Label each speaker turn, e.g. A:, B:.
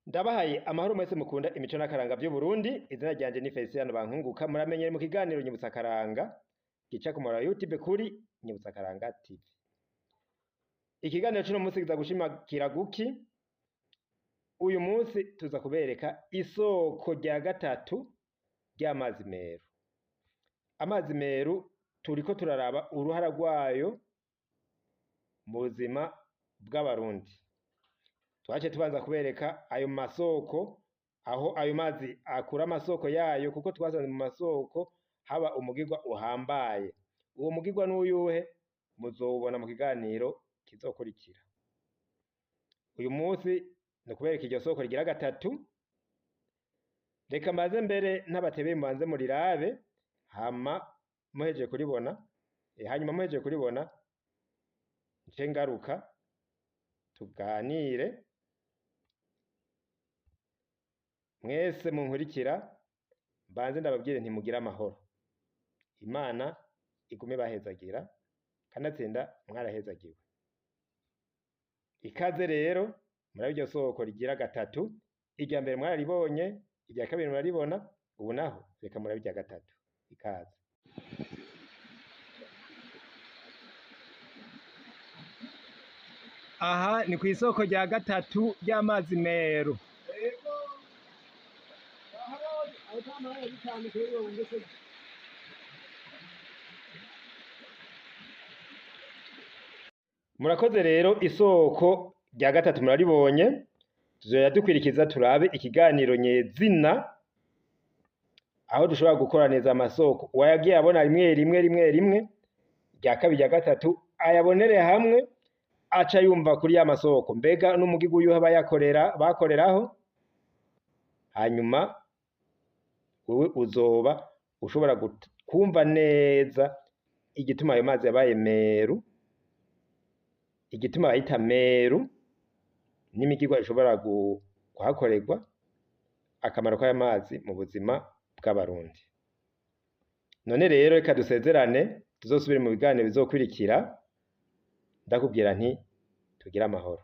A: Ndabahaye amahoro mwese mukunda imico n'akaranga vy'Uburundi. Izina ryanje ni Feliciano Bankunguka, muramenyere mu kiganiro Nyibutsa Akaranga gica ku muhora wa YouTube kuri Nyibutsa Akaranga TV. Ikiganiro c'uno munsi kiza gushimakira guki? Uyu munsi tuza kubereka isoko rya gatatu ry'amazi meru. Amazi meru turiko turaraba uruhara rwayo mu buzima bw'Abarundi. Twaciye tubanza kubereka ayo masoko, aho ayo mazi akura amasoko yayo, kuko twasanze mu masoko haba umugirwa uhambaye. Uwo mugirwa n'uyuhe? Muzowubona mu kiganiro kizokurikira. Uyu munsi ni ukubereka iryo soko rigira gatatu. Reka mbaze mbere ntabatebeye, mubanze murirabe, hama muhejeje kuribona, hanyuma muhejeje kuribona nce ngaruka tuganire. Mwese munkurikira, mbanze ndababwire nti mugire amahoro, Imana igume bahezagira, kanatsinda mwarahezagiwe. Ikaze rero murabe iryo soko rigira gatatu. Irya mbere mwararibonye, irya kabiri muraribona, ubu naho reka murabe irya gatatu. Ikaze. Aha ni kw'isoko rya gatatu ry'amazi meru. Murakoze rero, isoko rya gatatu muraribonye. Tuzoya dukwirikiza turabe ikiganiro nyezina aho dushobora gukora neza amasoko. Uwayagiye abona rimwe rimwe rimwe rimwe, rya kabiri, rya gatatu ayabonere hamwe, aca yumva kuri ya masoko mbega n'umugirwa uyuhe bayakorera bakoreraho. Hanyuma wewe uzoba ushobora kumva neza igituma ayo mazi yabaye meru, igituma bayita meru, n'imigirwa ishobora kuhakorerwa, akamaro k'ayo mazi mu buzima bw'Abarundi. None rero reka dusezerane, tuzosubire mu biganiro bizokurikira. Ndakubwira nti tugire amahoro.